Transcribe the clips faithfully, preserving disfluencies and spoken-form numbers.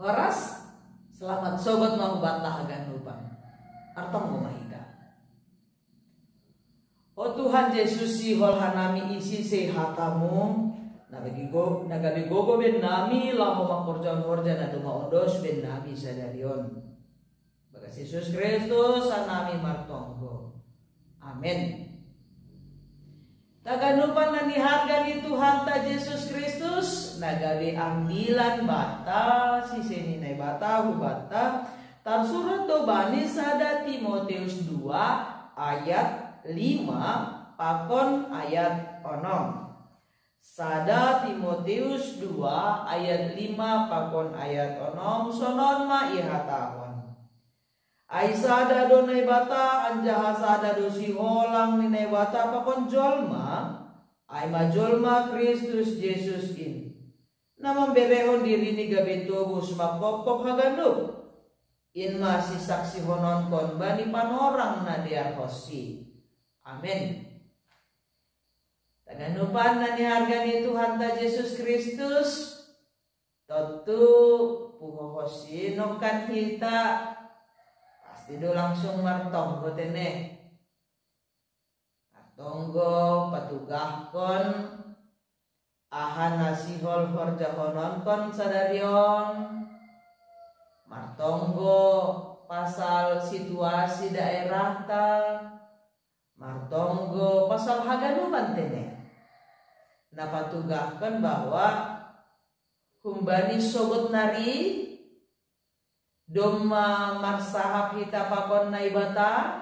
Horas, selamat sobat mahubat haganupan. Artong goma hita. O Tuhan Yesus, sihol hanami isi sei hatamu, na gabe gogo ben nami laho mangkorjahon horja na domma ondos ben nami sadari on. Bagas Yesus Kristus hanami martonggo. Amen. Haganupan na niharga ni Tuhanta Yesus Kristus, na gabe ambilan banta, sise ni Naibata hubanta, tarsurat do bani sada Timoteus dua ayat lima pakon ayat onom. Sada Timoteus dua ayat lima pakon ayat onom, sonon ma ihatahon. Ai sada do Naibata, anjaha sada do siholang ni Naibata pakon jolma, ai ma jolma Kristus Yesus in, na mamberehon dirini gabe tobus manghophop haganup. In ma sisaksihononkon bani panorang na dearhonsi. Amen. Haganupan na niharga ni Tuhanta Yesus Kristus, tontu puhohonsi nongkan hita, pasti do langsung martonggo tene. Martonggo patugahkon aha na sihol horjahononkon sadari on, martonggo pasal situasi daerahta, martonggo pasal haganupan tene. Na patugahkon bahwa humbani sogot nari domma marsahap hita pakon Naibata,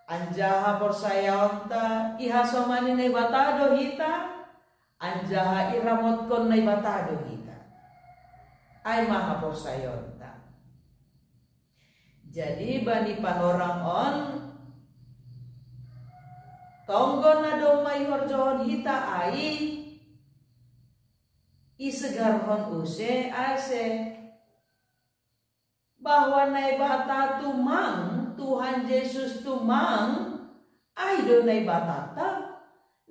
anjaha porsayaonta ihasomani Naibata do hita, anjaha iramotkon Naibata do hita. Ai ma haporsayaonta. Jadi bani panorang on, tonggo na domma ihorjahon hita ai isegarhon use ase bahwa Naibata tumang, Tuhan Yesus tumang, ai do Naibatanta,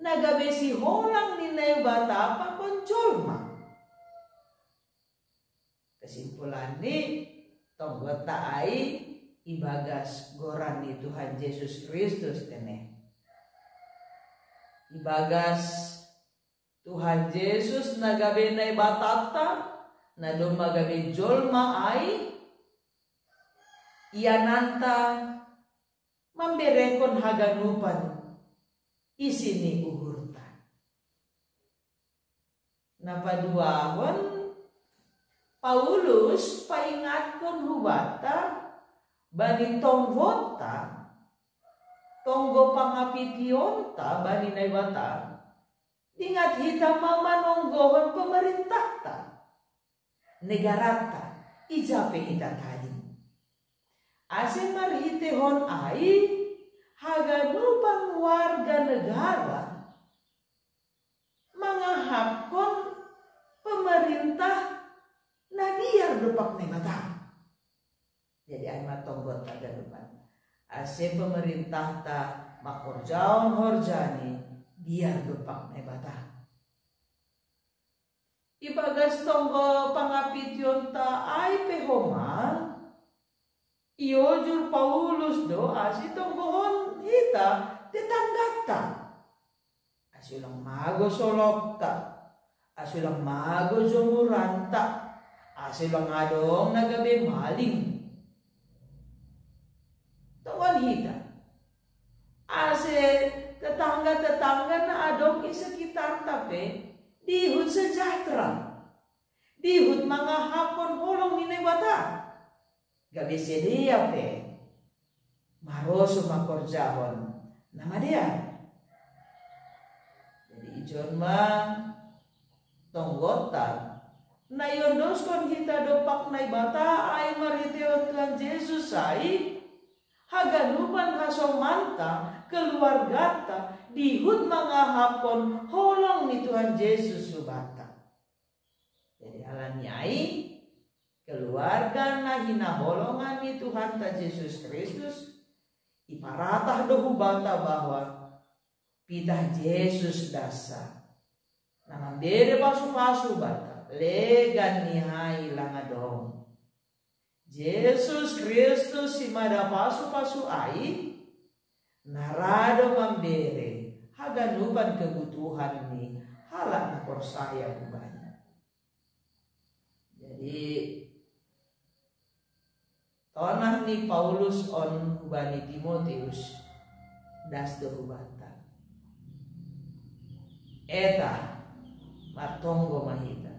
na gabe siholang ni Naibata pakon jolma. Kesimpulanni, tonggonta ai ibagas goran ni Tuhan Yesus Kristus tene. Ibagas Tuhan Yesus na gabe Naibatanta, na domma gabe jolma ai, iananta mamberehon haganupan isi ni uhurta. Na paduahon, Paulus paingatkon hubanta bani tonggonta, tonggo pangapitionta bani Naibata, ingat hita ma manonggohon pemerintahta, negaranta, ija pe hita tading. Ase marhitehon ai haganupan warga negara mangahapkon pemerintah na dear dompak Naibata. Jadi ai ma tonggonta haganupan, ase pemerintahta mangkorjahon horjani dear dompak Naibata. Ibagas tonggo pangapitionta ai pe homa, iojur Paulus do ase tonggohon hita tetangganta, ase ulang mago solopta, ase ulang mago jomuranta, ase ulang adong na gabe maling. Tonggohon hita ase tetangga-tetangga na adong i sekitarta pe dihut sejahtera, dihut mangahapkon holong ni Naibata, gabe sidea pe marosuh mangkorjahon na madear. Jadi ijon ma tonggonta na iondoskon hita dompak Naibata ai marhitehon Tuhan Yesus ai, haganupan hasomanta, keluarganta dihut mangahapkon holong ni Tuhan Yesus hubanta. Jadi alani ai, keluarga na hinaholongan ni Tuhanta Yesus Kristus, iparatah do hubanta bahwa pitah Yesus dasa na mambere pasu-pasu hubanta, Legan ni hai langadong. Jesus Kristus si mada pasu-pasu ai, na ra do mambere haganupan kebutuhan ni halak na porsaya hubani. Jadi, tonah ni Paulus on hubani Timotius, das do hubanta. Eta, martonggo ma hita.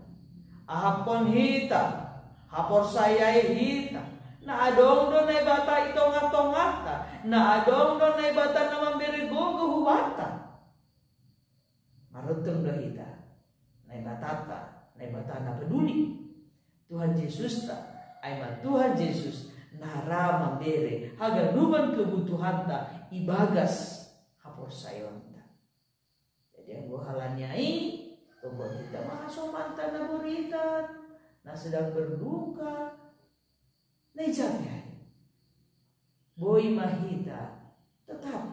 Ahapkon hita, haporsayai hita, na adong do Naibata i tongah-tongahta, na adong do Naibata na mambere gogo hubanta. Maruntung do hita, Naibatata, Naibata na peduli. Tuhan Jesusta, ai ma Tuhan Jesus, na ra mambere haganupan kebutuhanta ibagas haporsayaonta. Jadi anggo halani ai, tonggo hita ma hasomanta na boritan, na sedang berduka, na ijabe ai. Boi ma hita tetap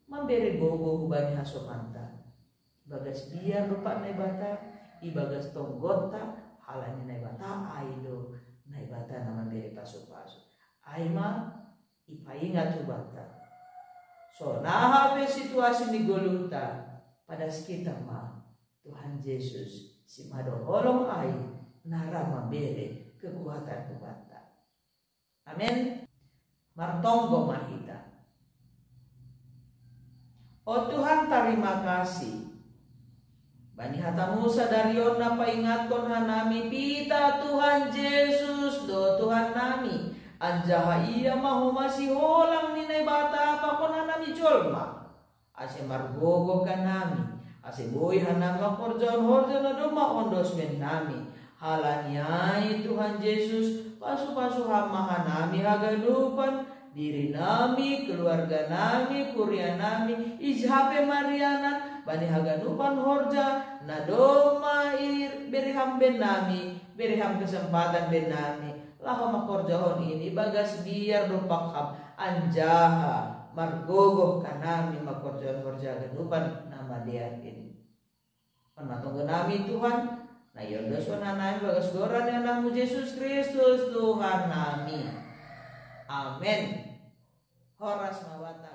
mambere gogo hubani hasomanta. Ibagas biar do Pak Naibata, ibagas tonggonta, halani Naibata ai do, Naibata na mambere pasu-pasu. Ai ma, ipaingat hubanta. Sonaha pe situasi ni goluhta, padas hita ma Tuhan Jesus, si mado holong ai, na ra mambere kekuatan hubanta. Amen. Martonggo ma hita. O Tuhan, tarima kasih. Bani hatamu sadari on na paingatkon hanami, pita Tuhan Jesus do Tuhan nami. Anjaha ia ma homa siholang ni Naibata pakon hanami jolma. Ase margogoh hanami, ase boi hanami mangkorjahon horja na domma ondos bennami. Halani ai Tuhan Jesus, pasu-pasu Ham ma hanami haganupan, diri nami, keluarga nami, kuria nami, ijabe marianan, bani haganupan horja, na domma ibere Ham bennami, bere Ham kesempatan bennami, laho mangkorjahon i ibagas biar dompak Ham, anjaha margogoh hanami mangkorjahon horja haganupan na madear in. On ma tonggo nami Tuhan, na iondoskon hanami bagas goran ni Anakmu Jesus Kristus Tuhan nami. Amen. Horas ma banta.